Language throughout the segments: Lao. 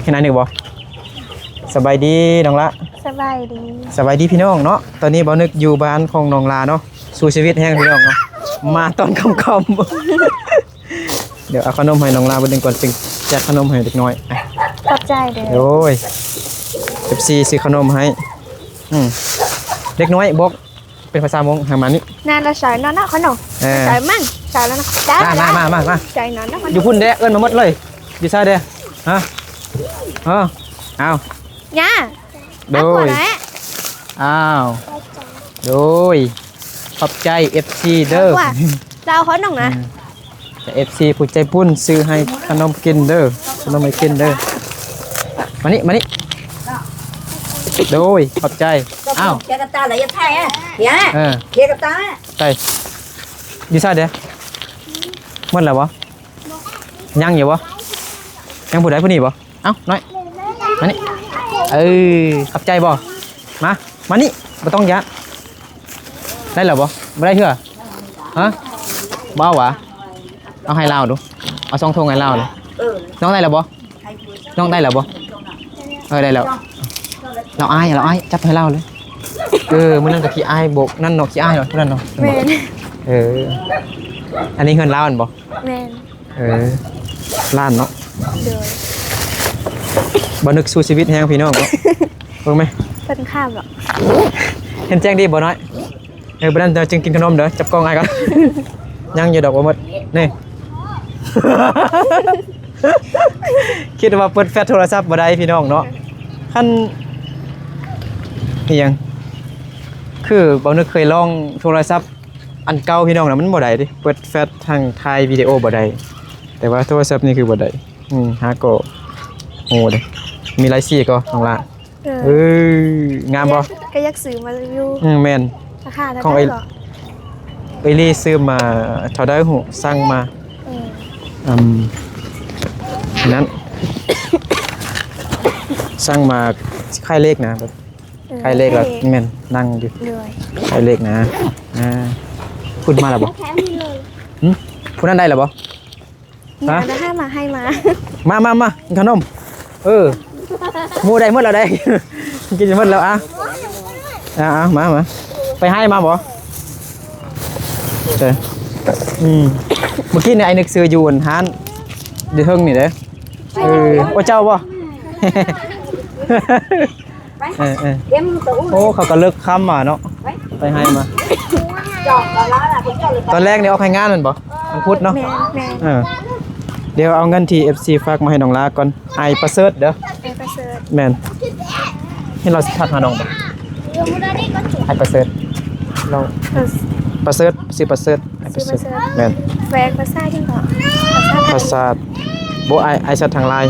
ເຮັດໜ້າໜຶ່ງບໍ່? ສະບາຍດີນ້ອງລະ. ສະບາຍດີ. ສະບາຍດີພີ່ນ້ອງເນາະ. ຕອນນີ້ບ່າວນຶກຢູ່ບ້ານຂອງນ້ອງລາເນາະ. ສູ້ຊີວິດແຮງພີ່ນ້ອງເນາະ. ມາຕອນຄ່ຳໆ. ດຽວເອົາຂະໜົມໃຫ້ນ້ອງລາເບິດໜຶ່ງກ່ອນ ຈຶ່ງແຈກຂະໜົມໃຫ້ເດັກນ້ອຍ. ຂອບໃຈເດີ. ໂອ້ຍ ເອັຟຊີ ຊື້ຂະໜົມໃຫ້. ອືມ ເດັກນ້ອຍບອກ ເປັນພາສາມົ້ງ ໃຫ້ມານີ້. ນາລະຊາຍນອນນະຂະໜົມ. ເອີ ຊາຍມັນ ຊາຍລະນະ. ມາ ມາ ມາ ມາ ຊາຍນອນນະ. ຢູ່ພຸ້ນເດ້ ເອີ້ນມາໝົດເລີຍ. ຢູ່ຊາຍເດ້? ຮະ? ເອີ ເອົາ ຍ່າ. ໂດຍ. ອ້າວ ໂດຍ ຂອບໃຈ ເອັຟຊີ ເດີ. ລາວຂະໜົມນະ. ອືມ ຈາກ ເອັຟຊີ ຜູ້ໃຈບຸນ ຊື້ໃຫ້ຂະໜົມກິນເດີ ຂະໜົມໃຫ້ກິນເດີ. ມານີ້ ມານີ້. ໂດຍ ຂອບໃຈ. ອ້າວ ເຄກະຕາລະ ຢ່າຖ່າຍອະ. ເອີ ເຄກະຕາ. ໃສ່ ຢູ່ໃສເດ? ໝົດແລ້ວບໍ່? ຍັງຢູ່ບໍ່? ຍັງຜູ້ໃດຜູ້ນີ້ບໍ່? ເອົ້າ ນ້ອຍ ມານີ້. ເອີ ຂອບໃຈບໍ່? ມາ ມານີ້ ບໍ່ຕ້ອງຢ້ານ. ໄດ້ແລ້ວບໍ່? ບໍ່ໄດ້ເທື່ອ? ຮະ? ບໍ່ເອົາຫວາ? ເອົາໃຫ້ລາວດູ ເອົາສອງຖົງໃຫ້ລາວດູ. ເອີ ນ້ອງໄດ້ແລ້ວບໍ່? ນ້ອງໄດ້ແລ້ວບໍ່? ເອີ ໄດ້ແລ້ວ. ລາວອາຍ ລາວອາຍ ຈັບໃຫ້ລາວເລີຍ. ເອີ ມື້ນັ້ນກໍຂີ້ອາຍໂບກນັ້ນເນາະ ຂີ້ອາຍເນາະ ຜູ້ນັ້ນເນາະ. ແມ່ນ. ເອີ ອັນນີ້ເຮືອນລາວແມ່ນບໍ່? ແມ່ນ. ເອີ ລ້ານເນາະ. ໂດຍ. ບໍ່ນຶກສູ້ຊີວິດແຮງພີ່ນ້ອງເນາະ. ເບິ່ງແມະ ເພິ່ນຂ້າມເນາະ. ເຫັນແຈ້ງດີບໍ່ນ້ອຍ? ເອີ ບໍ່ນັ້ນເຈົ້າຈຶ່ງກິນຂະໜົມເດີ. ຈັບກ້ອງອ້າຍກ່ອນ. ຍັງຢູ່ດອກ ບໍ່ໝົດ. ນີ້ ຄິດວ່າເປີດແຟລດໂທລະສັບບໍ່ໄດ້ພີ່ນ້ອງເນາະ. ຄັນອີ່ຫຍັງ ຄືເບົານຶກເຄີຍລອງໂທລະສັບອັນເກົ່າພີ່ນ້ອງນະ ມັນບໍ່ໄດ້ເດ້ ເປີດແຟລດທັງຖ່າຍວິດີໂອບໍ່ໄດ້. ແຕ່ວ່າໂທລະສັບນີ້ຄືບໍ່ໄດ້. ອືມ ຫາກໍໂຫເດ້ ມີຫຼາຍສີກໍນ້ອງຫຼ້າ. ເອີ ເອີ ງາມບໍ່? ກໍຢາກ ກໍຢາກຊື້ມາຢູ່. ອືມ ແມ່ນ. ລາຄາເທົ່າໃດກໍ? ເອີຍ ເອີຍລີຊື້ມາເທົ່າໃດຫູ ສັ່ງມາ. ເອີ ອືມ ນັ້ນ ສັ່ງມາຄ້າຍເລກນະ ແບບ ເອີ ຄ້າຍເລກແລ້ວ. ແມ່ນ ນັ່ງຢູ່. ໂດຍ. ຄ້າຍເລກນະ. ອ່າ ພຸ້ນມາແລ້ວບໍ່? ຫຶ ຜູ້ນັ້ນໄດ້ແລ້ວບໍ່? ຮະ? ມາ ມາ ມາ ມາ ມາ ກິນຂະໜົມ. ເອີ ໝູ່ໄດ້ໝົດແລ້ວໄດ໋ ກິນໝົດແລ້ວ. ອ່າ ອ່າ ມາ ມາ ໄປໄຮ່ມາບໍ່? ເອີ ອືມ ມື້ກີ້ນີ້ອ້າຍນຶກຊື້ຢູ່ອັນຮ້ານຢູ່ເທິງນີ້ເດ້. ເອີ ໂອ້ ເຈົ້າບໍ່? ໄປ ເອີ ເອີ ເອີ ໂອ້ ເຂົາກໍເລີກຄ່ຳມາເນາະ. ໄປ ໄປໄຮ່ມາ. ຕອນແລກນີ້ອອກໄຮ່ງານແມ່ນບໍ່? ວັນພຸດເນາະ. ແມ່ນ ແມ່ນ. ເອີ ດຽວເອົາເງິນທີ່ເອັຟຊີຝາກມາໃຫ້ນ້ອງຫຼ້າກ່ອນ. ອ້າຍປະເສີດເດີ. ອ້າຍປະເສີດ. ແມ່ນ. ເຫັນລາວຊິທັກຫານ້ອງບໍ່? ອ້າຍປະເສີດ. ລາວ ປະເສີດ ຊື່ປະເສີດ. ປະເສີດ. ແມ່ນ. ແຂວງປາສາດຫຍັງເກາະ? ປາສາດ. ບໍ່ ອ້າຍ ອ້າຍແຊັດທາງລາຍ.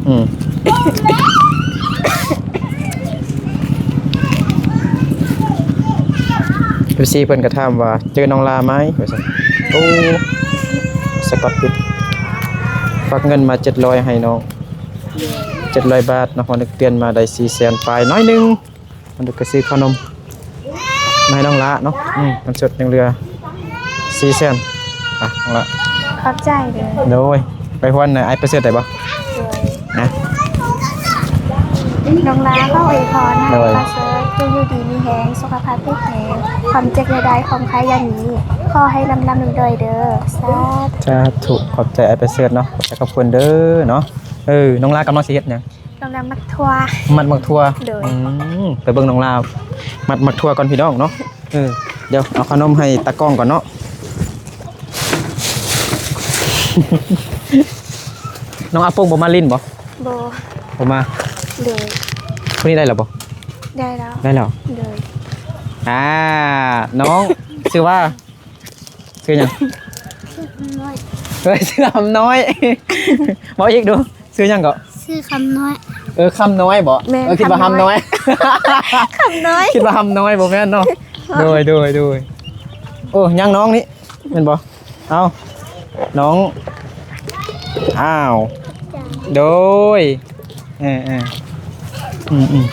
ເອີ ອືມ ເອັຟຊີເພິ່ນກໍຖາມວ່າ ເຈີນ້ອງຫຼ້າໄໝ? ວ່າຊັ້ນ. ໂອ້ ສະກອດປິດ. ຝາກເງິນມາເຈັດຮ້ອຍໃຫ້ນ້ອງ ເຈັດຮ້ອຍບາດເນາະ. ເຮົາໄດ້ປ່ຽນມາໄດ້ສີ່ແສນປາຍໜ້ອຍໜຶ່ງ. ມັນກໍຊື້ຂະໜົມມາໃຫ້ນ້ອງຫຼ້າເນາະ. ອືມ ເງິນສົດຍັງເຫຼືອສີ່ແສນ. ອ່ະ ນ້ອງຫຼ້າ ຂອບໃຈເດີ. ໂດຍ. ໄປຮວນນະ ອ້າຍປະເສີດໄດ້ບໍ່? ໂດຍ. ນະ ນ້ອງຫຼ້າຂໍອວຍພອນໃຫ້ ໂດຍ ປະເສີດຈົ່ງຢູ່ດີມີແຮງ ສຸຂະພາບແຂງແຮງ ຄວາມເຈັບຢ່າໄດ້ ຄວາມໄຂ້ຢ່າມີ ຂໍໃຫ້ລ່ຳໆລວຍໆເດີ. ສາທຸ ສາທຸ. ຂອບໃຈອ້າຍປະເສີດເນາະ. ຂອບໃຈຂອບຄຸນເດີເນາະ. ເອີ ນ້ອງຫຼ້າກຳລັງຊິເຮັດຫຍັງ? ກຳລັງໝັກຖົ່ວ. ໝັກໝັກຖົ່ວ. ໂດຍ. ອືມ ໄປເບິ່ງນ້ອງຫຼ້າໝັກໝັກຖົ່ວກ່ອນພີ່ນ້ອງເນາະ. ເອີ ດຽວເອົາຂະໜົມໃຫ້ຕາກ້ອງກ່ອນເນາະ. ນ້ອງອາປົງບໍ່ມາຫຼິ້ນບໍ່? ບໍ່ ບໍ່ມາ. ໂດຍ. ຜູ້ນີ້ໄດ້ແລ້ວບໍ່? ໄດ້ແລ້ວ. ໄດ້ແລ້ວ. ໂດຍ. ອ່າ ນ້ອງຊື່ວ່າ? ຊື່ຫຍັງ? ເອີຍ ຊື່ຄຳນ້ອຍ. ເວົ້າອີກດູ ຊື່ຫຍັງເກາະ? ຊື່ຄຳນ້ອຍ. ເອີ ຄຳນ້ອຍບໍ? ແມ່ນ. ເອີ ຄິດວ່າຄຳນ້ອຍ ຄຳນ້ອຍ ຄຳນ້ອຍ. ຄິດວ່າຄຳນ້ອຍ ບໍ່ແມ່ນເນາະ. ໂດຍ ໂດຍ ໂດຍ. ໂອ້ ຍັງນ້ອງນີ້ແມ່ນບໍ່? ເອົ້າ ນ້ອງ ອ້າວ ໂດຍ. ເອີ ເອີ ອືມ ອືມ.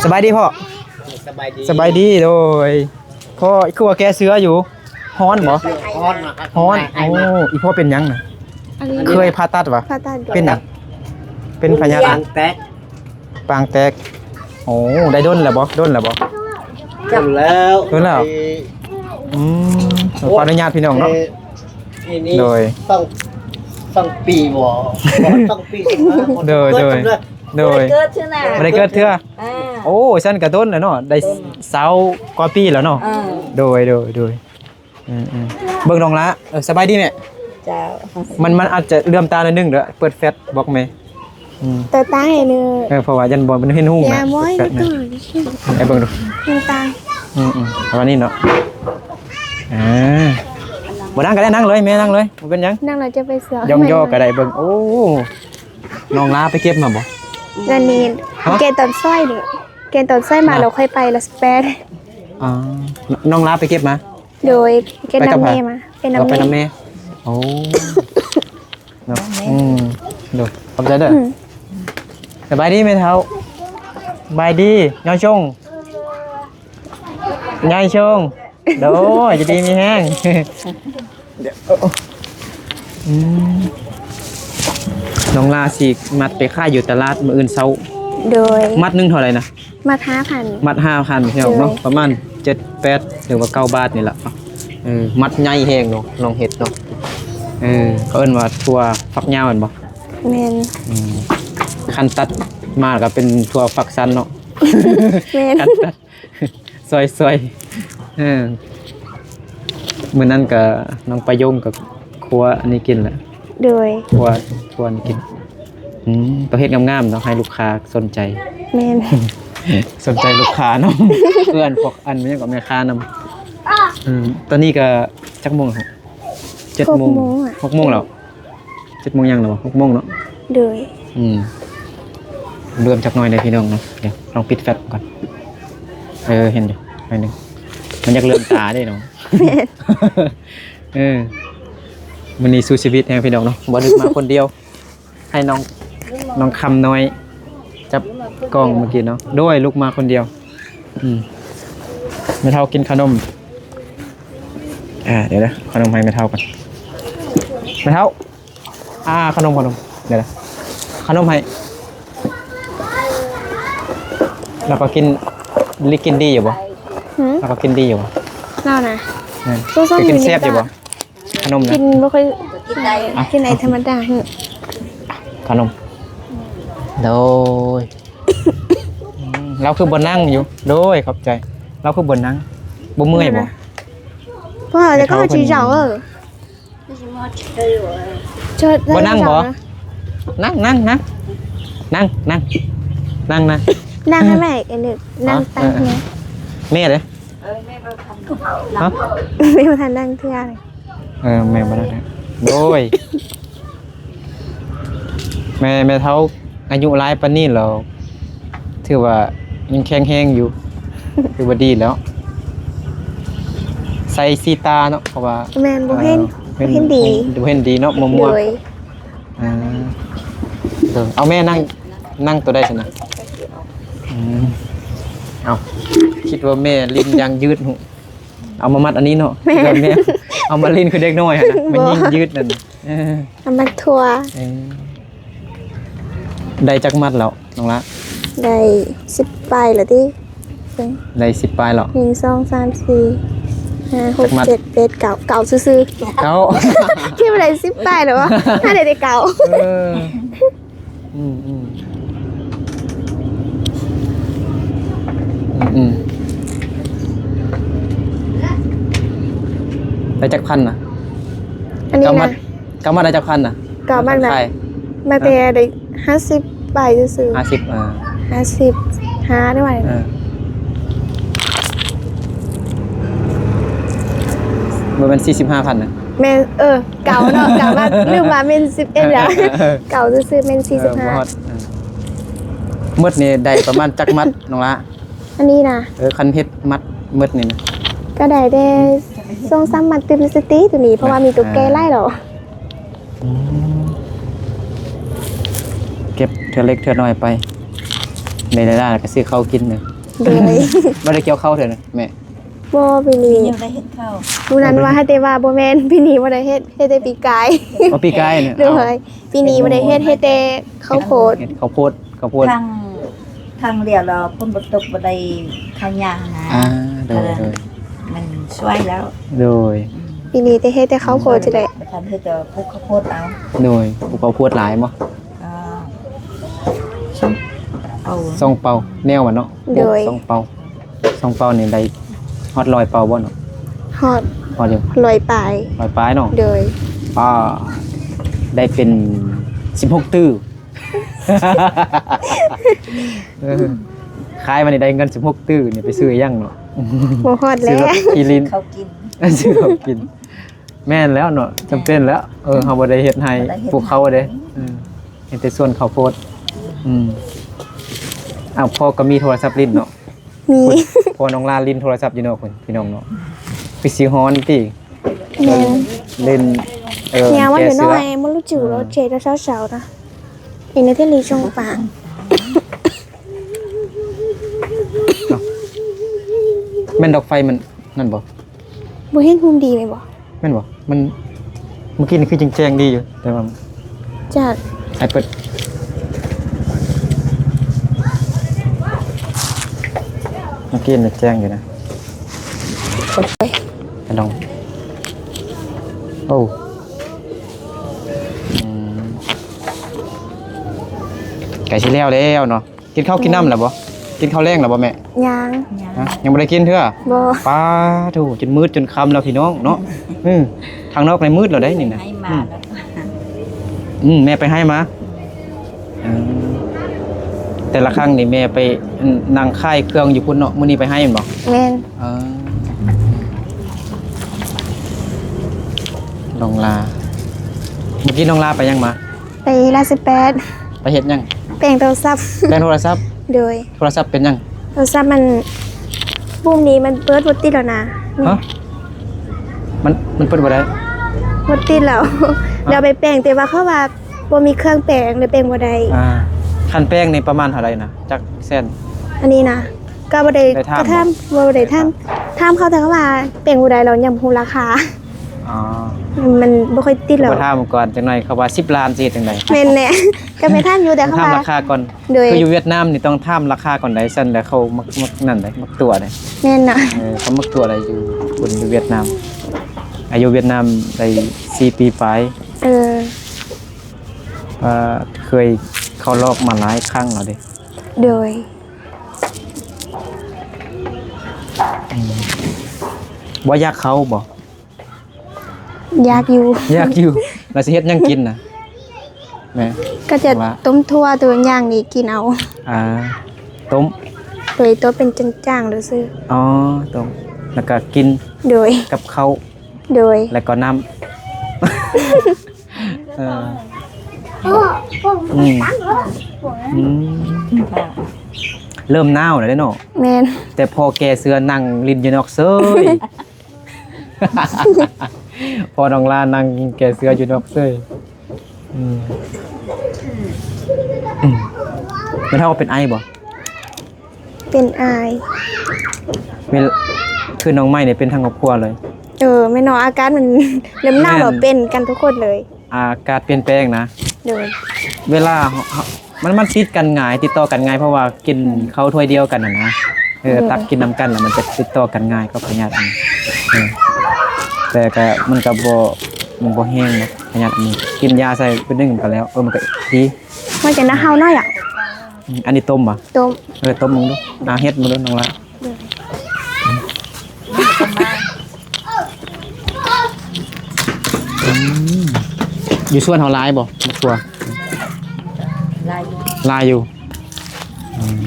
ສະບາຍດີພໍ່. ສະບາຍດີ ສະບາຍດີ. ໂດຍ. ພໍ່ ຄືວ່າແກ້ເສື້ອຢູ່ ຮ້ອນບໍ່? ຮ້ອນນະ ຮ້ອນ. ໂອ້ ອີ່ພໍ່ເປັນຫຍັງນະ? ອັນນີ້ ເຄີຍຜ່າຕັດຫວາ? ຜ່າຕັດ. ເປັນຫຍັງ? ເປັນພະຍາດ ປາງແຕກ ປາງແຕກ. ໂອ້ ໄດ້ດົນແລ້ວບໍ່? ດົນແລ້ວບໍ່? ດົນແລ້ວ ດົນແລ້ວ. ໄອ້ ອືມ ໂອ້ຍ ຂໍອະນຸຍາດພີ່ນ້ອງເນາະ. ເອີ ໂດຍ ສອງ ສອງປີບໍ່? ສອງປີ ໂດຍ ໂດຍ ໂດຍ ບໍ່ໄດ້ເກີດເທື່ອນະ ບໍ່ໄດ້ເກີດເທື່ອ. ອ່າ ໂອ້ ຊັ້ນກະດົນແລ້ວເນາະ ໄດ້ ໂດນ ຊາວກວ່າປີແລ້ວເນາະ. ອ່າ ໂດຍ ໂດຍ ໂດຍ. ອືມໆ ເບິ່ງນ້ອງລະ ເອີ ສະບາຍດີແມ່. ເຈົ້າ ມັນ ມັນອາດຈະເຫຼື້ອມຕາໜ້ອຍໜຶ່ງເດີ ເປີດແຟລຊບອກແມ່. ອືມ ເປີດຕາໃຫ້ເດີ. ເອີ ເພາະວ່າຢ້ານບໍ່ມັນເຫັນຫຸ່ງນະ. ເປີດແຟລຊໃຫ້ເບິ່ງດູ ເຫັນຕາ. ອືມໆ ປະມານນີ້ເນາະ. ອ່າ ບໍ່ນັ່ງກໍໄດ້ ນັ່ງເລີຍແມ່ ນັ່ງເລີຍ ບໍ່ເປັນຫຍັງ. ນັ່ງແລ້ວຈະໄປສວນ ຍ້ອງຍໍກໍໄດ້. ເບິ່ງ ໂອ້ ນ້ອງລາໄປເກັບມາບໍ່? ນັ້ນນີ້ ຮະ? ແກງຕອນຊ້ອຍນີ້ ແກງຕອນຊ້ອຍມາ ນະ ແລ້ວຄ່ອຍໄປລະແປດ. ອໍ ນ້ອງລາໄປເກັບມາ? ໂດຍ ເກັບນຳແມ່ມາ. ໄປກັບໃຜ? ໄປນຳແມ່. ເອົາ ໄປນຳແມ່. ໂອ້ ເນາະ ອືມ ໂດຍ ຂອບໃຈເດີ. ອືມ ສະບາຍດີແມ່ເຖົ້າ. ສະບາຍດີ ຍາຍຊົງ ຍາຍຊົງ. ໂດຍ ຢູ່ດີມີແຮງ. ດຽວ ອືມ ນ້ອງລາຊິມັດໄປຂາຍຢູ່ຕະຫຼາດມື້ອື່ນເຊົ້າ. ໂດຍ ມັດໜຶ່ງເທົ່າໃດນະ? ມັດຫ້າພັນ. ມັດຫ້າພັນ ພີ່ນ້ອງເນາະ. ໂດຍ ປະມານເຈັດແປດ ຫຼືວ່າເກົ້າບາດນີ້ລະ. ເອີ ມັດໃຫຍ່ແຮງເນາະ ນ້ອງເຮັດເນາະ. ເອີ ເຂົາເອີ້ນວ່າຖົ່ວຝັກຍາວແມ່ນບໍ່? ແມ່ນ. ອືມ ຄັນຕັດມາກໍເປັນຖົ່ວຝັກສັ້ນເນາະ. ແມ່ນ ຄັນຕັດ ຊອຍໆ ເອີ ມື້ນັ້ນກໍນ້ອງປາຍົງກໍຄົວອັນນີ້ກິນແຫຼະ. ໂດຍ ຄົວ ຄົວອັນນີ້ກິນ. ອືມ ຕ້ອງເຮັດງາມໆເນາະ ໃຫ້ລູກຄ້າສົນໃຈ. ແມ່ນ ສົນໃຈລູກຄ້າເນາະ. ເພື່ອນພວກອັນຫຍັງກໍແມ່ຄ້ານຳ. ອືມ ຕອນນີ້ກໍຈັກໂມງແລ້ວ? ເຈັດໂມງ ຫົກໂມງແລ້ວ. ເຈັດໂມງຍັງແລ້ວບໍ່? ຫົກໂມງເນາະ. ໂດຍ ອືມ ເຫຼື້ອມຈັກໜ້ອຍເດີພີ່ນ້ອງເນາະ. ດຽວລອງປິດແຟລຊກ່ອນ. ເອີ ເຫັນຢູ່ໜ້ອຍໜຶ່ງ ມັນຢາກເຫຼື້ອມຕາເດ້ເນາະ. ແມ່ນ ເອີ ມື້ນີ້ສູ້ຊີວິດແຮງພີ່ນ້ອງເນາະ. ບໍ່ໄດ້ມາຄົນດຽວ ໃຫ້ນ້ອງ ນ້ອງຄຳນ້ອຍຈັບກ້ອງເມື່ອກີ້ເນາະ. ໂດຍ ລູກມາຄົນດຽວ. ອືມ ແມ່ເຖົ້າກິນຂະໜົມ. ອ່າ ດຽວເດີ ຂະໜົມໃຫ້ແມ່ເຖົ້າກ່ອນ. ແມ່ເຖົ້າ ອ່າ ຂະໜົມ ຂະໜົມ ດຽວເດີ ຂະໜົມໃຫ້. ແລ້ວກໍກິນ ລິກິນດີຢູ່ບໍ່? ຫືມ ແລ້ວກໍກິນດີຢູ່ບໍ່? ລາວນະ ແມ່ນ ກໍກິນແຊບຢູ່ບໍ່? ຂະໜົມນະ ກິນບໍ່ຄ່ອຍກິນໄດ້ ກິນໄດ້ທຳມະດາ. ຂະໜົມ ໂດຍ. ອືມ ລາວຄືບໍ່ນັ່ງຢູ່? ໂດຍ ຂອບໃຈ. ລາວຄືບໍ່ນັ່ງ? ບໍ່ເມື່ອຍບໍ່? ບໍ່ ແລ້ວກໍຊິເຈົ້າ ເອີ ບໍ່ນັ່ງບໍ່? ນັ່ງ ນັ່ງ ນັ່ງ ນັ່ງ ນັ່ງ ນັ່ງ ນັ່ງໃຫ້ແມ່ ອັນນີ້ນັ່ງ ອໍ ຕັ້ງ ເອີ ໃຫ້ແມ່. ແມ່ເດ້? ຮະ? ແມ່ບໍ່ທັນນັ່ງເທື່ອ. ເອີ ແມ່ບໍ່ໄດ້ ໂດຍ ແມ່ ແມ່ເຖົ້າອາຍຸຫຼາຍປານນີ້ແລ້ວ ຖືວ່າຍັງແຂງແຮງຢູ່ ຖືວ່າດີແລ້ວ. ໃສ່ສີຕາເນາະ ເພາະວ່າ ແມ່ນ ບໍ່ເຫັນ ເອີ ບໍ່ເຫັນດີ ບໍ່ເຫັນດີເນາະ ມົວໆ. ໂດຍ ອ່າ ເດີ ເອົາແມ່ນັ່ງ ນັ່ງໂຕໃດຊັ້ນນະ? ອືມ ເອົາ ຄິດວ່າແມ່ຫຼິ້ນຢາງຍືດຫຸ ເອົາມາມັດອັນນີ້ເນາະ. ແມ່ນ ເອົາມາຫຼິ້ນຄືເດັກນ້ອຍຫັ້ນນະ ມັນຍິງຍືດນັ້ນ. ເອີ ເອົາມາຖົ່ວ. ເອີ ໄດ້ຈັກມັດແລ້ວນ້ອງລະ? ໄດ້ສິບປາຍແລ້ວຕິ. ໄດ້ສິບປາຍແລ້ວ. ໜຶ່ງ ສອງ ສາມ ສີ່ ຫ້າ ຫົກ ເຈັດ ແປດ ເກົ້າ ເກົ້າຊື່ໆ. ເກົ້າ ຄິດວ່າໄດ້ສິບປາຍແລ້ວວະ ຖ້າໄດ້ແຕ່ເກົ້າ. ເອີ ອືມ ອືມ ອືມ ໄດ້ຈັກພັນນະ? ອັນນີ້ນະ ກຳມັດ ກຳມັດໄດ້ຈັກພັນນະ? ກຳມັດນະ ມາແຕ່ໄດ້ຫ້າສິບປາຍຊື່ໆ. ຫ້າສິບ ເອີ ຫ້າສິບຫ້າ ໄດ້ວ່າ ເອີ ບໍ່ແມ່ນສີ່ສິບຫ້າພັນນະ? ແມ່ນ ເອີ ເກົ້າເນາະ ກຳມັດ ລືມວ່າແມ່ນສິບເອັດແລ້ວ. ເອີ ເອີ ເກົ້າຊື່ໆ ແມ່ນສີ່ສິບຫ້າ. ເອີ ບໍ່ຮອດ ເອີ ໝົດນີ້ໄດ້ປະມານຈັກມັດນ້ອງລະ? ອັນນີ້ນະ ເອີ ຄັນເຮັດມັດໝົດນີ້ນະ ກໍໄດ້ແຕ່ສອງສາມມັດຕື່ມສະຕິໂຕນີ້ ເພາະວ່າມີໂຕແກ່ຫຼາຍແລ້ວ. ອືມ ເກັບເທື່ອເລັກເທື່ອນ້ອຍໄປ ໄດ້ລາຍໄດ້ກໍຊື້ເຂົ້າກິນເລີຍ. ໂດຍ ບໍ່ໄດ້ກ່ຽວເຂົ້າເທື່ອນະແມ່? ບໍ່ ປີນີ້ ຍັງບໍ່ໄດ້ເຮັດເຂົ້າ. ມື້ນັ້ນວ່າໃຫ້ແຕ່ວ່າບໍ່ແມ່ນ ປີນີ້ບໍ່ໄດ້ເຮັດ ເຮັດແຕ່ປີກາຍ. ອໍ ປີກາຍນີ້. ໂດຍ ເອົ້າ ປີນີ້ບໍ່ໄດ້ເຮັດ ເຮັດແຕ່ເຂົ້າໂພດ. ເຮັດເຂົ້າໂພດ ເຂົ້າໂພດ ທາງ ທາງດຽວແລ້ວ ຝົນບໍ່ຕົກ ບໍ່ໄດ້ຂາຍຫຍ້ານະ. ອ່າ ໂດຍ ໂດຍ ມັນຊ່ວຍແລ້ວ. ໂດຍ ອືມ ປີນີ້ແຕ່ເຮັດແຕ່ເຂົ້າໂພດ ອືມ ຈະໄດ້ ບໍ່ທັນເຮັດ ກໍປູກເຂົ້າໂພດເອົາ. ໂດຍ ປູກເຂົ້າໂພດຫຼາຍບໍ່? ອ່າ ສອງ ເອົາ ສອງເປົາແນວມັນເນາະ. ໂດຍ ສອງເປົາ ສອງເປົານີ້ໄດ້ຮອດຮ້ອຍເປົາບໍ່ເນາະ? ຮອດ ຮອດຢູ່ ຮ້ອຍປາຍ ຮ້ອຍປາຍເນາະ. ໂດຍ ອ່າ ໄດ້ເປັນສິບຫົກຕື້. ເອີ ຂາຍມານີ້ໄດ້ເງິນສິບຫົກຕື້ນີ້ ໄປຊື້ຫຍັງເນາະ? ບໍ່ຮອດແລ້ວ ຊື້ລົດຂີ່ຫຼິ້ນ ເຂົ້າກິນ ຊື້ເຂົ້າກິນ. ແມ່ນແລ້ວເນາະ ຈຳເປັນແລ້ວ. ເອີ ເຮົາບໍ່ໄດ້ເຮັດໄຮ່ ບໍ່ໄດ້ເຮັດ ປູກເຂົ້າເດ້. ເອີ ເຮັດແຕ່ສວນເຂົ້າໂພດ. ອືມ ອ້າວ ພໍ່ກໍມີໂທລະສັບຫຼິ້ນເນາະ. ມີ ພໍ່ນ້ອງລາຫຼິ້ນໂທລະສັບຢູ່ນອກພຸ້ນ ພີ່ນ້ອງເນາະ. ຄືຊິຮ້ອນຕິ? ແມ່ນ ຫຼິ້ນ ເອີ ຍາມວ່າ ແກ່ເສືອ ນ້ອຍ ມັນຮູ້ຈື່ ເອີ ເຈັດ ຊາວຊາວນະ. ເອັນເຕີເທນ ຊ່ອງປາກ ເອົ້າ ແມ່ນດອກໄຟມັນນັ້ນບໍ່? ບໍ່ເຫັນຮຸ່ມດີແມ່ນບໍ່? ແມ່ນບໍ່? ມັນ ເມື່ອກີ້ນີ້ຄືຈັ່ງແຈ້ງດີຢູ່ ແຕ່ວ່າ ຈາກ ໃຫ້ເປີດ ເມື່ອກີ້ນີ້ແຈ້ງຢູ່ນະ. ເປີດໄປ ກະດອງ ໂອ້ ອືມ ໃກ້ຊິແລ້ວແລ້ວເນາະ. ກິນເຂົ້າກິນນ້ຳແລ້ວບໍ່? ກິນເຂົ້າແລງແລ້ວບໍ່ແມ່? ຍັງ ຍັງ ຮະ? ຍັງບໍ່ໄດ້ກິນເທື່ອ? ບໍ່. ປາໂທ້ ຈົນມືດຈົນຄ່ຳແລ້ວພີ່ນ້ອງເນາະ. ອືມ ທາງນອກໃນມືດແລ້ວໄດ໋ນີ້ນະ. ໄຮ່ມາ ອືມ ແມ່ໄປໄຮ່ມາ. ເອີ ແຕ່ລະຄັ້ງນີ້ແມ່ໄປ ອັນ ນັ່ງຂາຍເຄື່ອງຢູ່ພຸ້ນເນາະ. ມື້ນີ້ໄປໄຮ່ແມ່ນບໍ່? ແມ່ນ. ເອີ ນ້ອງລາ ເມື່ອກີ້ນ້ອງລາໄປຫຍັງມາ? ໄປລາຊະແປດ. ໄປເຮັດຫຍັງ? ແປງໂທລະສັບ. ແປງໂທລະສັບ? ໂດຍ. ໂທລະສັບເປັນຫຍັງ? ໂທລະສັບມັນ ປຸ່ມນີ້ມັນເປີດບໍ່ຕິດແລ້ວນະ. ຮະ? ມັນ ມັນເປີດບໍ່ໄດ້? ບໍ່ຕິດແລ້ວ. ຮະ? ດຽວໄປແປງ ແຕ່ວ່າເຂົາວ່າບໍ່ມີເຄື່ອງແປງ ເລີຍແປງບໍ່ໄດ້. ອ່າ ຄັນແປງນີ້ປະມານເທົ່າໃດນະ? ຈັກແສນ? ອັນນີ້ນະ ກໍບໍ່ໄດ້ ໄດ້ຖາມ ກໍຖາມ ບໍ່ ບໍ່ໄດ້ຖາມ ຖາມເຂົາ ແຕ່ເຂົາວ່າແປງບໍ່ໄດ້ ແລ້ວຍັງບໍ່ຮູ້ລາຄາ. ອໍ ມັນບໍ່ຄ່ອຍຕິດແລ້ວ. ໄປຖາມກ່ອນຈັກໜ້ອຍ ເຂົາວ່າສິບລ້ານ ຊິເຮັດຈັ່ງໃດ? ແມ່ນແຫຼະ ກໍໄປຖາມຢູ່ ແຕ່ເຂົາວ່າ ຖາມລາຄາກ່ອນ. ໂດຍ ຄືຢູ່ຫວຽດນາມນີ້ຕ້ອງຖາມລາຄາກ່ອນໃດ໋ ຊັ້ນແຫຼະເຂົາມັກ ມັກນັ້ນໃດ໋ ມັກຕົວະໃດ໋. ແມ່ນເນາະ. ເອີ ເຂົາມັກຕົວະໃດ໋ ຢູ່ຄົນຢູ່ຫວຽດນາມ. ອາຍຸຫວຽດນາມໄດ້ສີ່ປີປາຍ. ເອີ ວ່າເຄີຍເຂົ້າລອບມາຫຼາຍຄັ້ງແລ້ວເດ້. ໂດຍ. ອືມ ບໍ່ຢາກເຂົ້າບໍ່? ຢາກຢູ່ ຢາກຢູ່. ແລ້ວຊິເຮັດຫຍັງກິນນະແມ່? ກໍຈະຕົ້ມຖົ່ວ ໂຕຢ່າງນີ້ກິນເອົາ. ອ່າ ຕົ້ມ ໂດຍ ຕົ້ມເປັນຈາງໆ ຊື່. ອໍ ຕົ້ມ ແລ້ວກໍກິນ. ໂດຍ. ກັບເຂົ້າ. ໂດຍ. ແລ້ວກໍນ້ຳ. ເອີ ອືມ ອືມ ເລີ່ມໜາວແລ້ວເດ້ເນາະ. ແມ່ນ. ແຕ່ພໍ່ແກ່ເສືອນັ່ງຫຼິ້ນຢູ່ນອກເສີຍ. ພໍ່ນ້ອງລານັ່ງແກ່ເສືອຢູ່ນອກເສີຍ. ອືມ ອືມ ແມ່ເຖົ້າເປັນໄອບໍ່? ເປັນອາຍ. ເວລາ ຄືນ້ອງໃໝ່ນີ້ເປັນທັງຄອບຄົວເລີຍ. ເອີ ແມ່ນເນາະ ອາການມັນເລີ່ມໜາວແລ້ວ ແມ່ນ ເປັນກັນທຸກຄົນເລີຍ. ອາກາດປ່ຽນແປງນະ. ໂດຍ. ເວລາເຮົາ ເຮົາ ມັນ ມັນຕິດກັນງ່າຍ ຕິດຕໍ່ກັນງ່າຍ ເພາະວ່າກິນ ອືມ ເຂົ້າຖ້ວຍດຽວກັນຫັ້ນນະ. ເອີ ອືມ ຕັກກິນນຳກັນ ແລ້ວມັນຈະຕິດຕໍ່ກັນງ່າຍກັບພະຍາດອັນນີ້. ເອີ ແຕ່ກໍ ມັນກໍບໍ່ ມັນບໍ່ແຮງນະ ພະຍາດອັນນີ້ ກິນຢາໃສ່ມື້ໜຶ່ງມັນກໍແລ້ວ. ເອີ ມັນກໍດີ. ມັນຈະໜາວເຮົາໜ້ອຍອະ. ອືມ ອັນນີ້ຕົ້ມບໍ່? ຕົ້ມ. ເອີ ຕົ້ມເບິ່ງດູ. ອ່າ ເຮັດເບິ່ງດູນ້ອງລາ. ອືມ ຢູ່ສວນເຮົາຫຼາຍບໍ່ ໝາກຖົ່ວ? ຫຼາຍຢູ່ ຫຼາຍຢູ່. ອືມ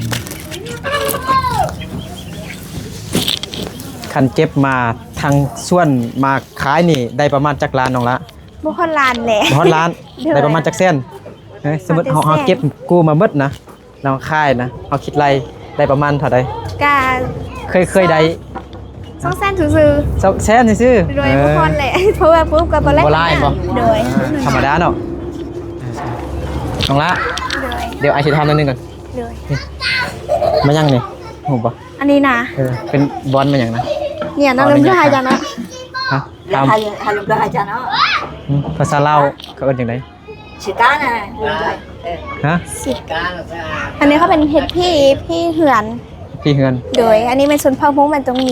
ຄັນເກັບມາທັງສວນມາຂາຍນີ້ ໄດ້ປະມານຈັກລ້ານນ້ອງລາ? ບໍ່ຮອດລ້ານແຫຼະ. ບໍ່ຮອດລ້ານ. ໂດຍ. ໄດ້ປະມານຈັກແສນ? ເອີ ສົມມຸດເຮົາ ເຮົາເກັບກູ້ມາໝົດນະ ເຮົາຂາຍນະ ເຮົາຄິດໄລ່ໄດ້ປະມານເທົ່າໃດ? ກະ ເຄີຍ ເຄີຍໄດ້ ສອງແສນຊື່ໆ. ສອງແສນຊື່ໆ. ໂດຍ. ເອີ ບໍ່ຮອດແຫຼະ ເພາະວ່າປຸບກໍບໍ່ໄດ້ ບໍ່ຫຼາຍບໍ່? ໂດຍ. ອ່າ ທຳມະດາເນາະ. ນ້ອງລາ. ໂດຍ. ດຽວອ້າຍຊິຖາມໜ້ອຍໜຶ່ງກ່ອນ. ໂດຍ. ນີ້ ມາຫຍັງນີ້ ຮູ້ບໍ່? ອັນນີ້ນະ ເອີ ເປັນບອນມາຫຍັງນະ? ເນຍ ນ້ອງເລີ່ມເລີຍອາຈານເນາະ ຮະ? ຖາມ ໃຫ້ ໃຫ້ເລີ່ມເລີຍອາຈານເນາະ ອືມ ພາສາລາວເຂົາເອີ້ນຈັ່ງໃດ? ຊິການະ ເລີ່ມເລີຍ ເອີ ຮະ? ຊິ ອັນນີ້ເຂົາເປັນເຮັດພີ ພີເຮືອນ ພີເຮືອນ ໂດຍ ອັນນີ້ແມ່ນຊົນເຜົ່າມົ້ງ ມັນຕ້ອງມີ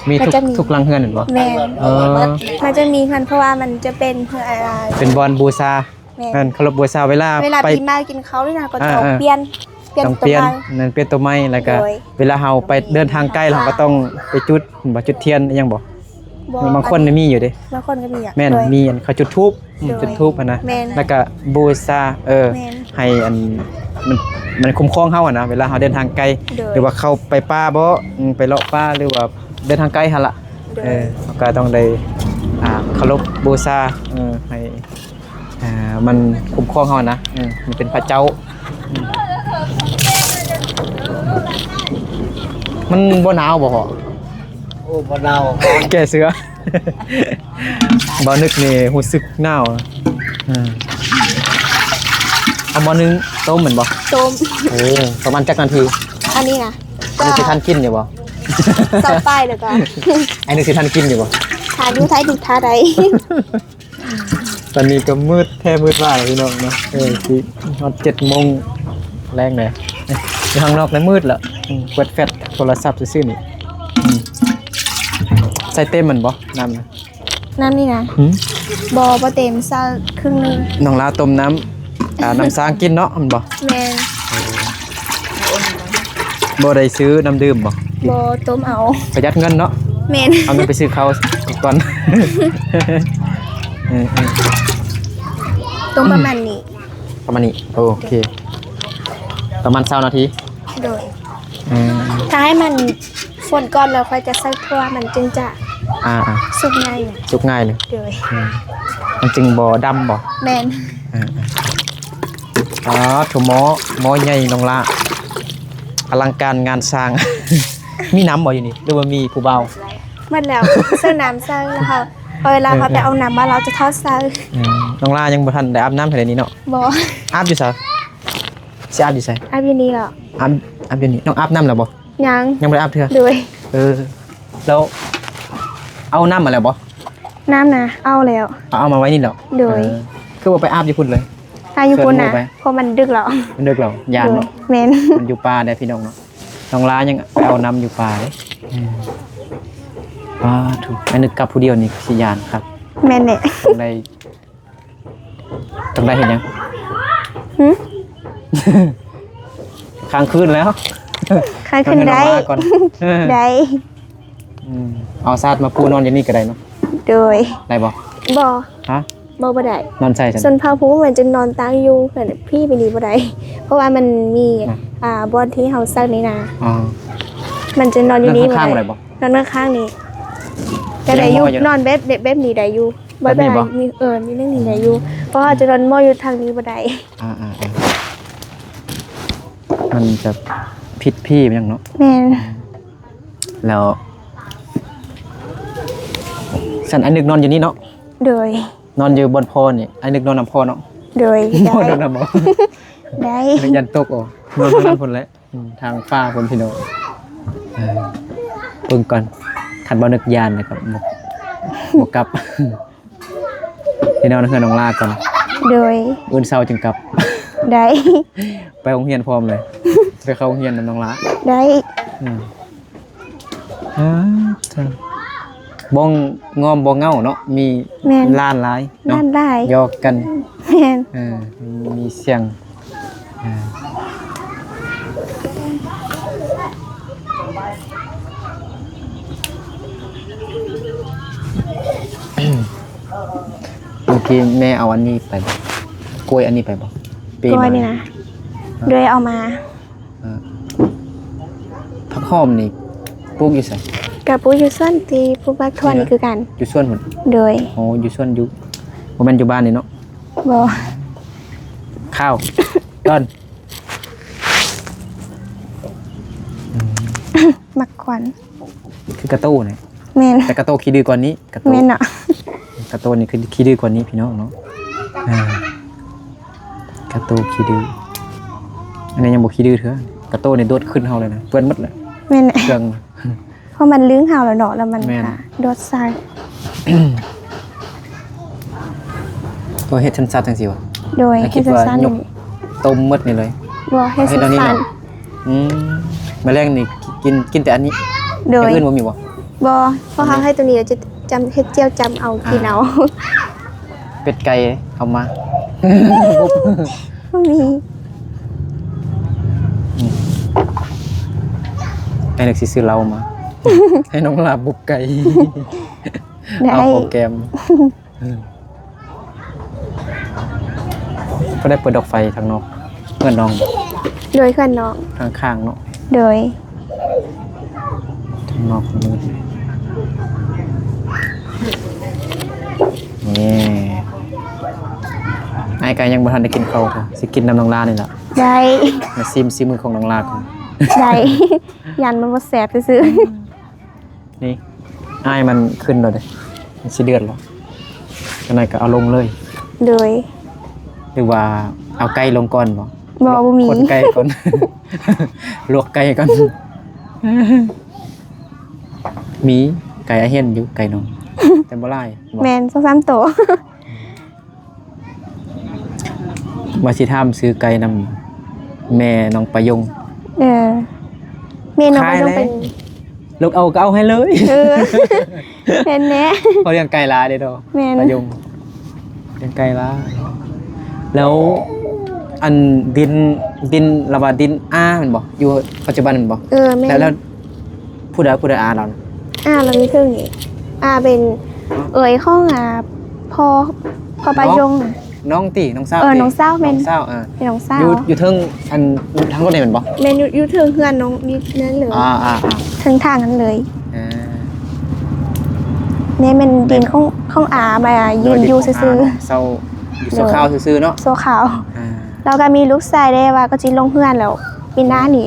ມີທຸກ ທຸກຫຼັງເຮືອນແມ່ນບໍ່? ແມ່ນ ເອີ ມັນຈະມີເຮືອນ ເພາະວ່າມັນຈະເປັນ ເອີ ເປັນບ່ອນບູຊາ ແມ່ນ ເອີ ເຄົາລົບບູຊາ ເວລາ ເວລາໄປ ປີໃໝ່ກິນເຂົ້ານີ້ນະ ກໍຕ້ອງ ອ່າ ປ່ຽນ ປ່ຽນ ຕ້ອງປ່ຽນ ໂຕໃໝ່ ນັ້ນປ່ຽນໂຕໃໝ່ ແລ້ວກໍ ໂດຍ ເວລາເຮົາໄປເດີນທາງໄກ ເຮົາກໍຕ້ອງໄປຈຸດ ບໍ່ ຈຸດທຽນອີ່ຫຍັງບໍ່? ບໍ່ ບາງຄົນມີຢູ່ເດ້ ບາງຄົນກໍມີ ແມ່ນ ໂດຍ ມີອັນເຂົາຈຸດທູບ ອືມ ໂດຍ ຈຸດທູບຫັ້ນນະ ແມ່ນ ແລ້ວກໍບູຊາ ເອີ ແມ່ນ ໃຫ້ອັນ ມັນ ມັນຄຸ້ມຄອງເຮົາຫັ້ນນະ ເວລາເຮົາເດີນທາງໄກ ໂດຍ ຫຼືວ່າເຂົ້າໄປປ່າບໍ່ ອືມ ໄປເລາະປ່າ ຫຼືວ່າເດີນທາງໄກຫັ້ນລະ ໂດຍ ເອີ ເຮົາກໍຕ້ອງໄດ້ ອ່າ ເຄົາລົບບູຊາ ເອີ ໃຫ້ ອ່າ ມັນຄຸ້ມຄອງເຮົານະ ເອີ ມັນເປັນພະເຈົ້າ ອືມ ມັນບໍ່ໜາວບໍ່? ໂອ້ ບໍ່ໜາວ ແກ້ເສື້ອ ບ່າວນຶກນີ້ຮູ້ສຶກໜາວ ເອີ ເອົາໝໍ້ໜຶ່ງຕົ້ມແມ່ນບໍ່? ຕົ້ມ ເອີ ປະມານຈັກນາທີ? ອັນນີ້ນະ ອັນນີ້ຊິທັນກິນຢູ່ບໍ່? ເຊົາໄປແລ້ວກໍ ອັນນີ້ຊິທັນກິນຢູ່ບໍ່? ຖ້າຢູ່ໄທນີ້ຖ້າໄດ້. ຕອນນີ້ກໍມືດແທ້ມືດວ່າແລ້ວພີ່ນ້ອງເນາະ ເອີ ຊິຮອດເຈັດໂມງແລງແລ້ວ ຢູ່ຂ້າງນອກນີ້ມືດແລ້ວ ອືມ ເປີດແຟລດໂທລະສັບຊື່ໆນີ້ ອືມ ໃສ່ເຕັມມັນບໍ່ ນ້ຳນະ? ນ້ຳນີ້ນະ ຫືມ ບໍ່ ບໍ່ເຕັມ ໃສ່ເຄິ່ງໜຶ່ງ ນ້ອງລາຕົ້ມນ້ຳ ອ່າ ນ້ຳຊ້າງກິນເນາະ ແມ່ນບໍ່? ແມ່ນ ເອີ ບໍ່ໄດ້ຊື້ນ້ຳດື່ມບໍ່? ບໍ່ ຕົ້ມເອົາ ປະຢັດເງິນເນາະ ແມ່ນ ເອົາເງິນໄປຊື້ເຂົ້າກ່ອນ ເອີໆ ຕົ້ມປະມານນີ້ ປະມານນີ້ ໂອເຄ ປະມານຊາວນາທີ ໂດຍ ອືມ ຖ້າໃຫ້ມັນຟົນກ່ອນແລ້ວ ຂ້ອຍຈະໃສ່ຖົ່ວ ມັນຈຶ່ງຈະ ອ່າໆ ສຸກງ່າຍ ສຸກງ່າຍເລີຍ ໂດຍ ອືມ ມັນຈຶ່ງບໍ່ດຳບໍ່? ແມ່ນ ເອີໆ ອໍ ຖົ່ວໝໍ້ ໝໍ້ໃຫຍ່ນ້ອງລາ ອະລັງການງານສ້າງ ມີນ້ຳບໍ່ຢູ່ນີ້ ຫຼືວ່າມີຜູ້ບ່າວ? ໝົດແລ້ວ ເສີມນ້ຳໃສ່ແລ້ວເຮົາ ເວລາເຮົາໄປເອົານ້ຳມາ ເຮົາຈະທອດໃສ່ ອືມ ນ້ອງລາຍັງບໍ່ທັນໄດ້ອາບນ້ຳໃຫ້ເດນີ້ເນາະ ບໍ່ ອາບຢູ່ໃສ? ຊິອາບຢູ່ໃສ? ອາບຢູ່ນີ້ເນາະ ອາບ ອາບຢູ່ນີ້ ນ້ອງອາບນ້ຳແລ້ວບໍ່? ຍັງ ຍັງບໍ່ໄດ້ອາບເທື່ອ ໂດຍ ເອີ ແລ້ວເອົານ້ຳມາແລ້ວບໍ່? ນ້ຳນະ ເອົາແລ້ວ ເອົາ ເອົາມາໄວ້ນີ້ແລ້ວ ໂດຍ ເອີ ຄືບໍ່ໄປອາບຢູ່ພຸ້ນເລີຍ? ອາບຢູ່ພຸ້ນນະ ເພາະມັນດຶກແລ້ວ ມັນດຶກແລ້ວ ຢ້ານເນາະ ໂດຍ ແມ່ນ ມັນຢູ່ປ່າເດ້ພີ່ນ້ອງເນາະ ນ້ອງລາຍັງໄປເອົານ້ຳຢູ່ປ່າເດ້ ອືມ ປາໂທ້ ໄປນຶກກັບຜູ້ດຽວນີ້ຄືຊິຢ້ານຄັກ ແມ່ນແຫຼະ ຕ້ອງໄດ້ ຕ້ອງໄດ້ເຮັດຫຍັງ? ຫື? ຄ້າງຄືນແລ້ວ ຄ້າງຄືນໄດ້ ຄ້າງຄືນອອກມາກ່ອນ ໄດ້ ອືມ ເອົາຊາດມາປູນອນຢູ່ນີ້ກໍໄດ້ເນາະ ໂດຍ ໄດ້ບໍ່? ບໍ່ ຮະ? ບໍ່ ບໍ່ໄດ້ ນອນໃສຊັ້ນ? ຊົນເຜົ່າພູມັນຈະນອນຕັ້ງຢູ່ ພີ້ໄປນີ້ບໍ່ໄດ້ ເພາະວ່າມັນມີ ນະ ອ່າ ບ່ອນທີ່ເຮົາຊັກນີ້ນະ ອໍ ມັນຈະນອນຢູ່ນີ້ ນອນຂ້າງໆ ບໍ່ໄດ້ ບໍ່? ນອນຂ້າງໆ ນີ້ ກໍໄດ້ຢູ່ ນອນແບບ ແບບນີ້ໄດ້ຢູ່ ບໍ່ເປັນຫຍັງ ມີ ເອີ ມີເລື່ອງນີ້ໄດ້ຢູ່ ເພາະວ່າຈະນອນໝໍ້ຢູ່ທາງນີ້ບໍ່ໄດ້ ອ່າໆໆ ມັນຈະຜິດຜີຫຍັງເນາະ ແມ່ນ ແລ້ວ ຊັ້ນອ້າຍນຶກນອນຢູ່ນີ້ເນາະ ໂດຍ ນອນຢູ່ບ່ອນພໍ່ນີ້ ອ້າຍນຶກນອນນຳພໍ່ເນາະ ໂດຍ ໄດ້ ນອນນຳບໍ່ ໄດ້ ຢ້ານຕົກ ໂອ້ ນອນທາງນັ້ນພຸ້ນແຫຼະ ອືມ ທາງຟ້າພຸ້ນພີ່ນ້ອງ ເອີ ເບິ່ງກ່ອນ ຄັນບໍ່ນຶກຢ້ານແລ້ວກໍບໍ່ ບໍ່ກັບ ໄປນອນເຮືອນນ້ອງລາກ່ອນ ໂດຍ ມື້ອື່ນເຊົ້າຈຶ່ງກັບ ໄດ້ ໄປໂຮງຮຽນພ້ອມເລີຍ ໄປເຂົ້າໂຮງຮຽນນຳນ້ອງລາ ໄດ້ ອືມ ອ່າ ບ້ອງງອມບໍ່ເຫງົາເນາະ ມີ ແມ່ນ ຫຼານຫຼາຍເນາະ ຫຼານຫຼາຍ ຢອກກັນ ແມ່ນ ເອີ ມີສຽງ ເອີ ເມື່ອກີ້ແມ່ເອົາອັນນີ້ໄປ ກ້ວຍອັນນີ້ໄປບໍ່? ປີ ກ້ວຍນີ້ນະ ເອີ ໂດຍເອົາມາ ເອີ ຜັກຫອມນີ້ປູກຢູ່ໃສ? ກະປູກຢູ່ສວນ ທີ່ປູກໝາກຖົ່ວນີ້ຄືກັນ ຢູ່ສວນພຸ້ນ ໂດຍ ໂອ້ ຢູ່ສວນ ຢູ່ ບໍ່ແມ່ນຢູ່ບ້ານນີ້ເນາະ ບໍ່ ຂ້າວ ຕອນ ໝາກຂວັນ ຄືກາໂຕ້ນີ້ ແມ່ນ ແຕ່ກາໂຕ້ຂີ້ດື້ກວ່ານີ້ ກາໂຕ້ ແມ່ນເນາະ ກາໂຕ້ນີ້ຄືຂີ້ດື້ກວ່ານີ້ພີ່ນ້ອງເນາະ ອ່າ ກາໂຕ້ຂີ້ດື້ ອັນນີ້ຍັງບໍ່ຂີ້ດື້ເທື່ອ ກາໂຕ້ນີ້ໂດດຂຶ້ນເຮົາເລີຍນະ ເປື້ອນໝົດແຫຼະ ແມ່ນແຫຼະ ເຄື່ອງ ພາະມັນລຶ້ງເຮົາແລ້ວເນາະ ແລ້ວມັນ ແມ່ນ ກະໂດດໃສ່ ໂຕເຮັດຊັ້ນຊັດຈັ່ງຊີ້ຫວາ? ໂດຍ ແລ້ວຄິດວ່າ ເຮັດຊັ້ນຊັດ ຍົກຕົ້ມໝົດນີ້ເລີຍ? ບໍ່ ເຮັດຊັ້ນ ເຮັດແນວນີ້ເນາະ. ອືມ ມື້ແລງນີ້ກິນ ກິນແຕ່ອັນນີ້? ໂດຍ ຢ່າງອື່ນບໍ່ມີບໍ່? ບໍ່ ເພາະເຮົາເຮັດໂຕນີ້ແລ້ວຈະຈຳ ເຮັດແຈ່ວຈຳເອົາ ອ່າ ກິນເອົາ. ເປັດໄກ່ເອົາມາ ບໍ່ມີ. ອືມ ໄອ້ນຶກຊິຊື້ເຫຼົ້າມາ ໃຫ້ນ້ອງລາບຸກໄກ່ ໄດ້ ເອົາຂອງແກມ. ອືມ ບໍ່ໄດ້ເປີດດອກໄຟທາງນອກ ເຮືອນນ້ອງບໍ່? ໂດຍ ເຮືອນນ້ອງ ຂ້າງໆເນາະ. ໂດຍ ທາງນອກມືດ ນີ້ ອ້າຍກະຍັງບໍ່ທັນໄດ້ກິນເຂົ້າ ຊິກິນນຳນ້ອງລານີ້ລະ. ໄດ້ ມາຊີມສີມືຂອງນ້ອງລາກ່ອນ. ໄດ້ ຢ້ານມັນບໍ່ແຊບຊື່ໆ. ນີ້ ອ້າຍມັນຂຶ້ນແລ້ວເດ້ ມັນຊິເດືອດແລ້ວ ຈັ່ງໃດກະເອົາລົງເລີຍ. ໂດຍ ຫຼືວ່າເອົາໄກ່ລົງກ່ອນບໍ່? ບໍ່ ບໍ່ມີ ຄົນໄກ່ກ່ອນ ລວກໄກ່ກ່ອນ. ມີໄກ່ ອ້າຍເຫັນຢູ່ໄກ່ນ້ອງ ແຕ່ບໍ່ຫຼາຍ. ແມ່ນ ສອງສາມໂຕ. ວ່າຊິຖາມຊື້ໄກ່ນຳແມ່ນ້ອງປາຍົງ. ເອີ ແມ່ນ້ອງປາຍົງເປັນ ຂາຍແລ້ວ ລູກເອົາກະເອົາໃຫ້ເລີຍ. ເອີ ແມ່ນແນ່ ເພາະລ້ຽງໄກ່ຫຼາຍເດ້ເນາະ. ແມ່ນ ປາຍົງລ້ຽງໄກ່ຫຼາຍ. ແລ້ວອັນດິນ ດິນລາວວ່າດິນອາແມ່ນບໍ່? ຢູ່ປັດຈຸບັນແມ່ນບໍ່? ເອີ ແມ່ນ. ແລ້ວ ແລ້ວ ຜູ້ໃດ ຜູ້ໃດອາລາວນະ? ອາລາວຢູ່ເທິງນີ້ ອາເປັນເອື້ອຍຂອງ ອາ ພໍ່ ພໍ່ປາຍົງ. ນ້ອງຕິ ນ້ອງສາວ. ເອີ ນ້ອງສາວ ແມ່ນ ນ້ອງສາວ. ເອີ ເປັນນ້ອງສາວ ຢູ່ ຢູ່ເທິງ ອັນ ທາງລົດນີ້ແມ່ນບໍ່? ແມ່ນ ຢູ່ ຢູ່ເທິງເຮືອນນ້ອງນີ້ນັ້ນເລີຍ. ອ່າໆໆ ເທິງທາງນັ້ນເລີຍ. ອ່າ ນີ້ແມ່ນດິນຂອງ ຂອງອາ ມາຢືນຢູ່ຊື່ໆ ເຊົ່າຢູ່ຊົ່ວຄາວຊື່ໆເນາະ. ໂດຍ ຊົ່ວຄາວ. ອ່າ ແລ້ວກະມີລູກຊາຍແດ່ວ່າກະຊິລົງເຮືອນແລ້ວປີໜ້ານີ້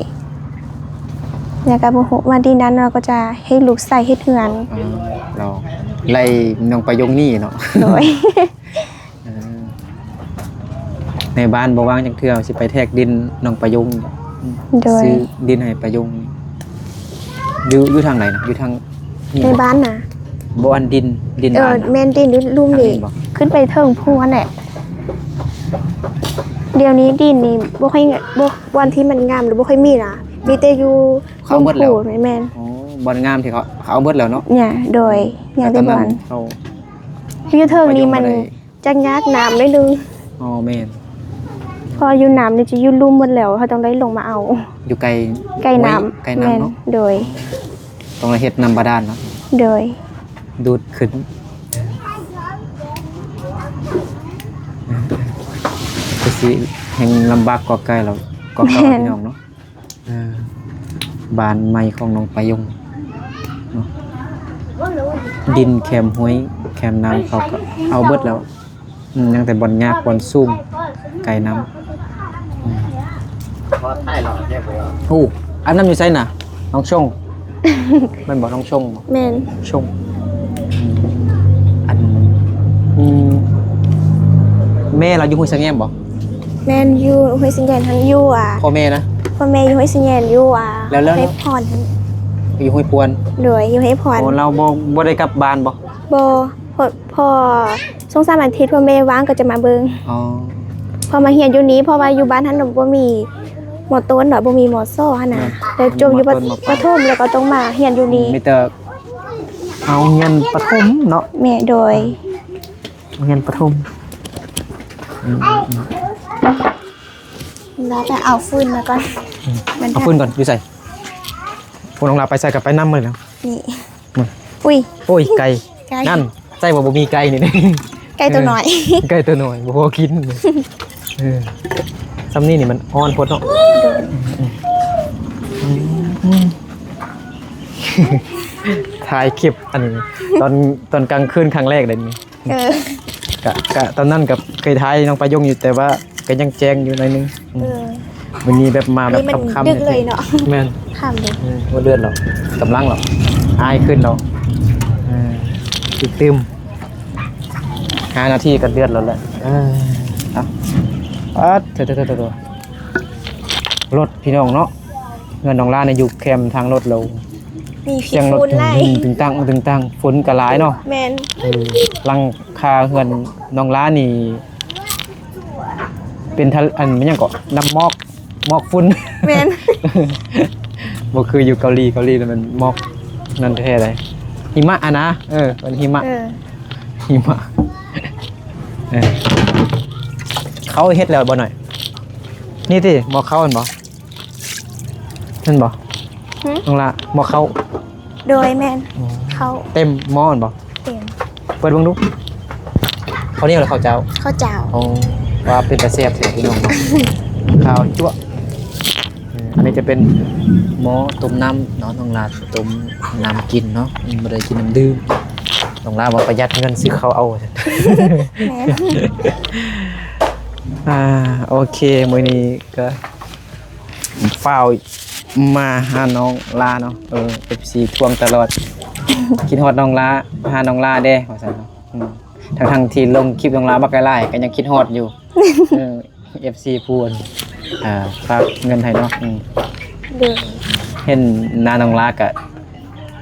ແລ້ວກະບໍ່ຮູ້ວ່າດີນັ້ນເນາະ ກະຈະໃຫ້ລູກຊາຍເຮັດເຮືອນ. ອ່າ ແລ້ວໄລ່ນ້ອງປາຍົງໜີເນາະ. ໂດຍ ເອີ ໃນບ້ານບໍ່ວ່າງຈັກເທື່ອ ຊິໄປແທກດິນນ້ອງປາຍົງ. ໂດຍ ຊື້ດິນໃຫ້ປາຍົງ. ຢູ່ ຢູ່ທາງໃດນະ? ຢູ່ທາງ ໃນບ້ານນະ? ບໍ່ ອັນດິນ ດິນ ເອີ ບ້ານນະ? ແມ່ນ ດິນຢູ່ລຸ່ມນີ້ ຂຶ້ນໄປເທິງພູຫັ້ນແຫຼະ. ດຽວນີ້ດິນນີ້ບໍ່ຄ່ອຍ ບໍ່ ບ່ອນທີ່ມັນງາມນີ້ບໍ່ຄ່ອຍມີນະ ມີແຕ່ຢູ່ ເຂົາເອົາໝົດແລ້ວ. ແມ່ນ ອໍ ບ່ອນງາມທີ່ເຂົາ ເຂົາເອົາໝົດແລ້ວເນາະ. ໂດຍ ຍັງແຕ່ບ່ອນ ຢູ່ເທິງນີ້ມັນ ຈັກຍາກນ້ຳໜ້ອຍໜຶ່ງ. ອໍ ແມ່ນ ເພາະວ່າຢູ່ນ້ຳນີ້ຈະຢູ່ລຸ່ມໝົດແລ້ວ ເຮົາຕ້ອງໄດ້ລົງມາເອົາ. ຢູ່ໃກ້ ໃກ້ນ້ຳ. ຫ້ວຍ ໃກ້ນ້ຳເນາະ. ແມ່ນ ໂດຍ ຕ້ອງໄດ້ເຮັດນ້ຳບາດານເນາະ. ໂດຍ ດູດຂຶ້ນ ຄືຊິແຮ່ງລຳບາກກວ່າໄກແລ້ວ ກວ່າເກົ່າ. ແມ່ນ ພີ່ນ້ອງເນາະ. ເອີ ບ້ານໃໝ່ຂອງນ້ອງປາຍົງເນາະ ດິນແຄມຫ້ວຍແຄມນ້ຳເຂົາກະເອົາເບິດແລ້ວ. ອືມ ຍັງແຕ່ບ່ອນຍາກບ່ອນສູງ ໄກນ້ຳ. ອືມ ໂອ້ ອັນນັ້ນຢູ່ໃສນະ ນ້ອງຊົງ? ແມ່ນບໍ່ ນ້ອງຊົງບໍ່? ແມ່ນ ຊົງ. ອັນ ອືມ ແມ່ລາວຢູ່ຫ້ວຍສະແງມບໍ່? ແມ່ນ ຢູ່ຫ້ວຍສະແງມຫັ້ນ ຢູ່ ອ່າ ພໍ່ແມ່ນະ? ພໍ່ແມ່ຢູ່ຫ້ວຍສະແງມ ຢູ່ ອ່າ ແລ້ວ ແລ້ວ ຫ້ວຍພອນຫັ້ນ. ຢູ່ຫ້ວຍພວນ. ໂດຍ ຢູ່ຫ້ວຍພອນ. ໂອ້ ລາວບໍ່ ບໍ່ໄດ້ກັບບ້ານບໍ່? ບໍ່ ເພາະ ເພາະສອງສາມອາທິດພໍ່ແມ່ວ່າງກໍຈະມາເບິ່ງ. ອໍ ພໍມາຮຽນຢູ່ນີ້ ເພາະວ່າຢູ່ບ້ານຫັ້ນບໍ່ມີໝໍຕົ້ນເນາະ ບໍ່ມີໝໍຊໍຫັ້ນນະ. ແລ້ວຈົບຢູ່ປະຖົມ ແລ້ວກໍຕ້ອງມາຮຽນຢູ່ນີ້. ມີແຕ່ເອົາຮຽນປະຖົມເນາະ. ແມ່ນ ໂດຍ ຮຽນປະຖົມ. ອືມ ແລ້ວໄປເອົາຟືນມາກ່ອນ. ອືມ ເອົາຟືນກ່ອນ. ຢູ່ໃສ? ພວກນ້ອງລາໄປໃສກໍໄປນຳໝົດແລ້ວ. ນີ້ ອຸ້ຍ ໂອ້ຍ ໄກ່ ໄກ່ ນັ້ນ ໃສ່ວ່າບໍ່ມີໄກ່ນີ້ ໄກ່ໂຕນ້ອຍ ເອີ ໄກ່ໂຕນ້ອຍ ບໍ່ພໍກິນ. ເອີ ຊ່ຳນີ້ນີ້ມັນອ່ອນໂພດເນາະ. ໂດຍ ອືມ ຖ່າຍຄລິບອັນ ຕອນ ຕອນກາງຄືນຄັ້ງແລກເດ້ນີ້. ເອີ ກະ ກະຕອນນັ້ນກະເຄີຍຖ່າຍນ້ອງປາຍົງຢູ່ ແຕ່ວ່າກະຍັງແຈ້ງຢູ່ໜ້ອຍໜຶ່ງ. ອືມ ເອີ ມື້ນີ້ແບບມາແບບຄ່ຳໆ ດຶກເລີຍເນາະ. ແມ່ນ ຄ່ຳເລີຍ. ອືມ ບໍ່ເດືອດແລ້ວ ກຳລັງແລ້ວ ອາຍຂຶ້ນແລ້ວ. ເອີ ອີກຕື່ມ ຫ້ານາທີກໍເດືອດແລ້ວແຫຼະ. ເອີ ເອົາ ປາດ ໂຖໆໆໆ ລົດພີ່ນ້ອງເນາະ. ເຮືອນນ້ອງລານີ້ຢູ່ແຄມທາງລົດແລ້ວ. ນີ້ ສຽງລົດ ຂີ້ຝຸ່ນຫຼາຍ ຕຶງໆ ຕຶງໆ ຝຸ່ນກໍຫຼາຍເນາະ. ແມ່ນ ເອີ ຫຼັງຄາເຮືອນນ້ອງຫຼ້ານີ້ ເປັນທະ ອັນ ແມ່ນຫຍັງເກາະ ນ້ຳໝອກ ໝອກຝຸ່ນ. ແມ່ນ ບໍ່ຄືຢູ່ເກົາຫຼີ ເກົາຫຼີລະແມ່ນໝອກນັ້ນແທ້ໃດ ຫິມະຫັ້ນນະ. ເອີ ເປັນຫິມະ ເອີ ຫິມະ. ເອີ ເຂົ້າເຮັດແລ້ວບໍ່ໜ້ອຍ? ນີ້ຕິ ໝໍ້ເຂົ້າຫັ້ນບໍ່? ແມ່ນບໍ່? ຫຶ? ນ້ອງຫຼ້າ ໝໍ້ເຂົ້າ. ໂດຍ ແມ່ນ ອໍ ເຂົ້າ ເຕັມໝໍ້ຫັ້ນບໍ່? ເຕັມ. ເປີດເບິ່ງດູ ເຂົ້າໜຽວຫຼືເຂົ້າເຈົ້າ? ເຂົ້າເຈົ້າ. ໂອ້ ວ່າເປັນຕາແຊບແທ້ພີ່ນ້ອງເນາະ ຂາວຈັ້ວ. ເອີ ອັນນີ້ຈະເປັນໝໍ້ຕົ້ມນ້ຳເນາະ ນ້ອງຫຼ້າຕົ້ມນ້ຳກິນເນາະ ອືມ ບໍ່ໄດ້ກິນນ້ຳດື່ມ. ນ້ອງຫຼ້າວ່າປະຢັດເງິນຊື້ເຂົ້າເອົາ ແມ່ນ. ອ່າ ໂອເຄ ມື້ນີ້ກໍ ຟ້າວມາຫານ້ອງຫຼ້າເນາະ ເອີ ເອັຟຊີທວງຕະຫຼອດ ຄິດຮອດນ້ອງຫຼ້າ ມາຫານ້ອງຫຼ້າແດ່ ວ່າຊັ້ນເນາະ. ອືມ ທັງໆທີ່ລົງຄລິບນ້ອງຫຼ້າບັກຫຼາຍໆ ກໍຍັງຄິດຮອດຢູ່. ເອີ ເອັຟຊີຜູ້ ອ່າ ຝາກເງິນໃຫ້ເນາະ. ອືມ ໂດຍ ເຫັນໜ້ານ້ອງຫຼ້າກໍ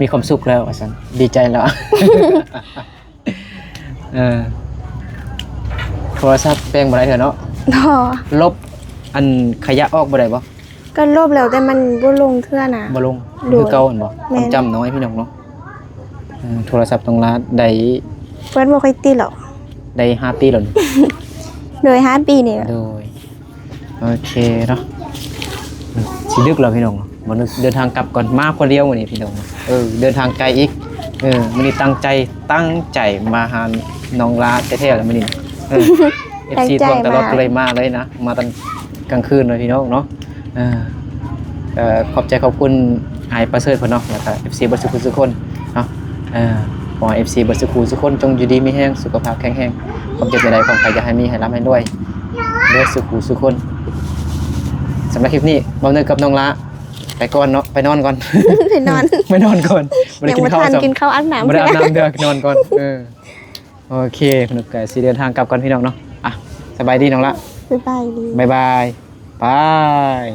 ມີຄວາມສຸກແລ້ວ ວ່າຊັ້ນ ດີໃຈແລ້ວ. ເອີ ໂທລະສັບແປງບໍ່ໄດ້ເທື່ອເນາະ. ບໍ່ ລົບອັນຂະຫຍະອອກບໍ່ໄດ້ບໍ່? ກໍລົບແລ້ວ ແຕ່ມັນບໍ່ລົງເທື່ອນະ. ບໍ່ລົງ ໂດຍ ຄືເກົ່າຫັ້ນບໍ່? ແມ່ນ ຄວາມຈຳນ້ອຍພີ່ນ້ອງເນາະ. ເອີ ໂທລະສັບນ້ອງຫຼ້າໄດ້ ເພິ່ນບໍ່ຄ່ອຍຕິດຫຼອກ ໄດ້ຫ້າປີແລ້ວນີ້. ໂດຍ ຫ້າປີນີ້ແຫຼະ. ໂດຍ ໂອເຄເນາະ ຊິດຶກແລ້ວພີ່ນ້ອງ ບໍ່ນຶກເດີນທາງກັບກ່ອນ. ມາຄົນດຽວມື້ນີ້ພີ່ນ້ອງ ເອີ ເດີນທາງໄກອີກ. ເອີ ມື້ນີ້ຕັ້ງໃຈ ຕັ້ງໃຈມາຫານ້ອງຫຼ້າແທ້ໆແລ້ວມື້ນີ້. ເອີ ເອັຟຊີ ຕັ້ງໃຈ ທວງຕະຫຼອດ ມາ ກໍເລີຍມາເລີຍນະ ມາຕອນກາງຄືນເລີຍພີ່ນ້ອງເນາະ. ເອີ ກໍຂອບໃຈຂອບຄຸນອ້າຍປະເສີດເພິ່ນເນາະ ແລ້ວກໍເອັຟຊີເບິດສູ່ຜູ້ສູ່ຄົນເນາະ. ເອີ ຂໍໃຫ້ເອັຟຊີເບິດສູ່ຜູ້ສູ່ຄົນ ຈົ່ງຢູ່ດີມີແຮງ ສຸຂະພາບແຂງແຮງ ຄວາມເຈັບໃດໆ ຄວາມໄຂ້ຢ່າໃຫ້ມີ ໃຫ້ລ່ຳໃຫ້ລວຍເດີ ສູ່ຜູ້ສູ່ຄົນ. ສຳລັບຄລິບນີ້ ບ່າວເນີດກັບນ້ອງຫຼ້າໄປກ່ອນເນາະ ໄປນອນກ່ອນ ໄປນອນ ໄປນອນກ່ອນ. ບໍ່ໄດ້ກິນເຂົ້າ ຍັງບໍ່ທັນກິນເຂົ້າ ອາບນ້ຳ ບໍ່ໄດ້ອາບນ້ຳເທື່ອ ນອນກ່ອນ. ເອີ ໂອເຄ ເພິ່ນກໍຊິເດີນທາງກັບກ່ອນພີ່ນ້ອງເນາະ. ອ່ະ ສະບາຍດີນ້ອງຫຼ້າ ສະບາຍດີ ບາຍບາຍ ບາຍ.